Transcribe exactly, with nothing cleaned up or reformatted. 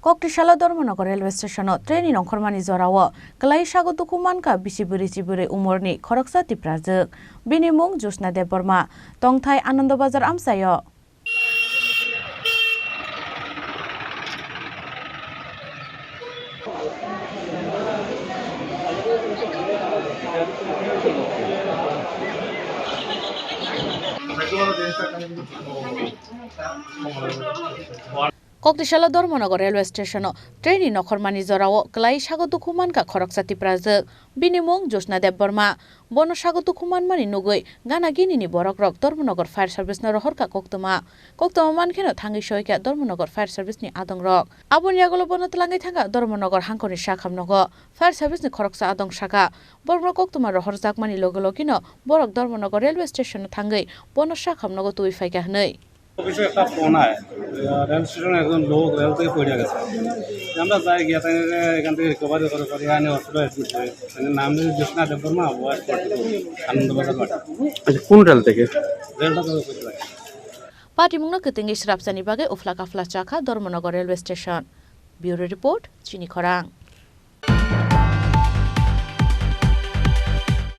Koktisalo Dharmanagar railway stationo trainni nongkhormani jorao kwlai sago dukhu mankha bisi bwrwi chibrwi umorni khoroksa Tiprajwk. Bini mung Jyotsna Debbarma, tongthai Anando Bazar amchaio. Koktisalo Dharmanagar railway stationo trainni nongkhormani jorao kwlai sago dukhu mankha khoroksa Tiprajwk. Bini mung Jyotsna Debbarma. Bono sago dukhu manmani nugwi gana ginini borokrok Dharmanagar Fire Service-no rohorkha koktwma. Koktwma mankheno thangwi soikha Dharmanagar Fire Service-ni adongrok. Aboni yagulo bono twlangwi thangkha Dharmanagar hangkhorni sakham nogo. Fire Service-ni khoroksa adong sakha, borokno koktwma rohorjakmani loge logino borok Dharmanagar railway station-o thangwi bono sakham nogo twiwi phaikha hwnwi. অফিসে একটা ফোন আয়, আহ, রেল স্টেশনে একজন লোক রেল থেকে পড়ে গেছে। আমরা যাই গিয়ে তাকে এখান থেকে রিকভারি করে করে আনি হসপিটালে অ্যাডমিট করে। তার নাম হচ্ছে জ্যোৎস্না দেববর্মা, বয়স ফর্টি টু, আনন্দবাজার বাড়ি। আচ্ছা, কোন রেল থেকে? রেলটা তো করতে লাগে। Patimungno kwtwngwi swrapsani bagwi uphla kaphla chakha Dharmanagar railway station. Bureau report, Chini Khorang.